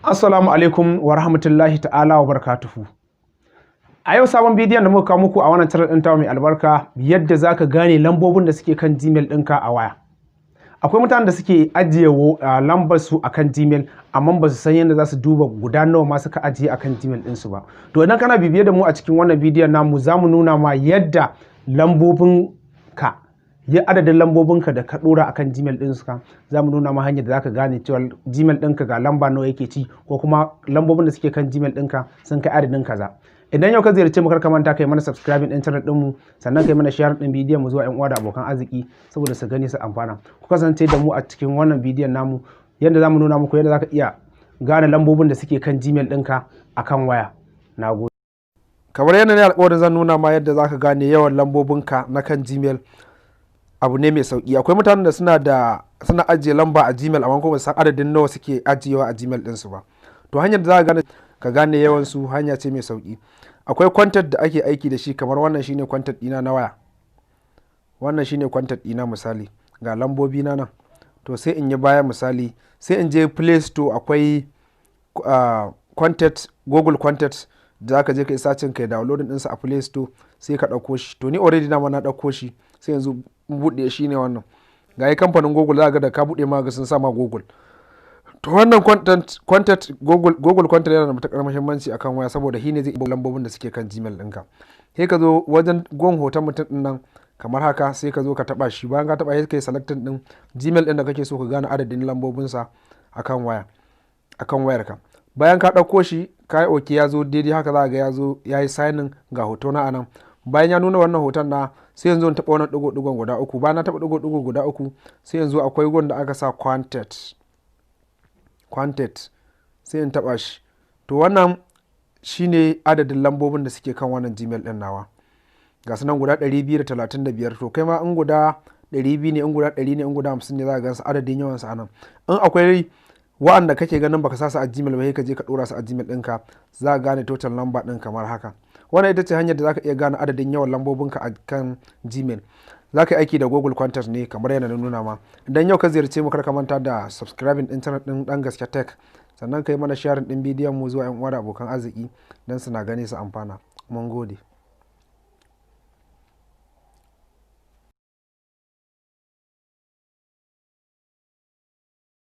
Assalamu alaikum wa rahmatullahi ta'ala wa barakatuhu. A yau sabon bidiyon da muka kawo muku a wannan channel ɗin tamu mai albarka, yadda za ka gane lambobin da suke kan Gmail ɗinka a waya. Akwai mutanen da suke ajiye lambar su akan Gmail, amma ba su san yadda za su duba guda nawa ma suka ajiye akan Gmail ɗinsu ba. To, idan kana bibiye da mu a cikin wannan bidiyon namu, za mu nuna ma yadda lambobin ka ya adadin lambobinka da ka dora akan Gmail ɗin ka, za mu nuna ma hanyar da zaka gane cewa Gmail ɗinka ga lamba nawa yake ci, ko kuma lambobin da suke kan Gmail ɗinka sun kai adadin kaza. Idan yau ka ziyarce mu, kar ka manta kai mana subscribing ɗin channel ɗinmu, sannan kai mana share ɗin bidiyon mu zuwa ƴan uwa da abokan arziki saboda su gani su amfana. Ku kasance da mu a cikin wannan bidiyon namu, yadda za mu nuna muku yadda zaka iya gane lambobin da suke kan Gmail ɗinka akan waya. Nagode. Kamar yadda ne alƙawarin zan nuna ma yadda zaka gane yawan lambobinka na kan Gmail, abu ne mai sauki. Akwai mutanen da suna ajiye lamba a Gmail, amma kuma san adadin nawa suke ajiyewa a Gmail ɗinsu ba. To, hanyar da za ka gane yawan su hanya ce mai sauki. Akwai contact da ake aiki da shi, kamar wannan shine contact ɗina na waya. Wannan shine contact ɗina, misali ga lambobi na nan. To, sai in yi baya, misali sai in je Play Store, akwai contact, Google Contact, da zaka je ka yi searching, kai downloading ɗinsa a Play Store, sai ka ɗauko shi. To, ni already na ɗauko shi, sai yanzu buɗe shi ne wannan. Ga yi kamfanin Google, za ga da ka buɗe ma ga sun sama Google. To, wannan contact Google Contact yana da matuƙar muhimmanci akan waya, saboda shi ne zai iya lambobin da suke kan Gmail ɗinka. Sai ka zo wajen gon hoton mutum ɗin nan kamar haka, sai ka zo ka taɓa shi. Bayan ka taɓa shi, ka yi selecting ɗin Gmail ɗin da kake so ka gane adadin lambobinsa akan waya, akan wayarka. Bayan ka ɗauko shi, ka yi OK, ya zo daidai haka, za ga ya zo ya yi signing, ga hoto na anan. Bayan ya nuna wannan hoton na, sai yanzu in taɓa wannan ɗigo-ɗigon guda uku. Bayan na taɓa ɗigo-ɗigo guda uku, sai yanzu akwai gun da aka sa contact, contact, sai in taɓa shi. To, wannan shine adadin lambobin da suke kan wannan Gmail ɗin nawa, ga su nan guda 235. To, kai ma in guda 200 ne, in guda 100 ne, in guda 50 ne, za ka gansu adadin yawan su anan. In akwai wa'anda kake ganin baka sa su a Gmail ba, sai ka je ka dora su a Gmail ɗinka, za ka gane total number ɗin kamar haka. Wannan ita ce hanyar da za ka iya gane adadin yawan lambobinka a kan Gmail. Za ka yi aiki da Google Contact ne kamar yadda na nuna ma. Idan yau ka ziyarce mu, kar ka manta da subscribing ɗin channel ɗin Dan Gaske Tech, sannan ka yi mana sharing ɗin bidiyon mu zuwa 'yan uwa da abokan arziki don suna gani su amfana. Mun gode.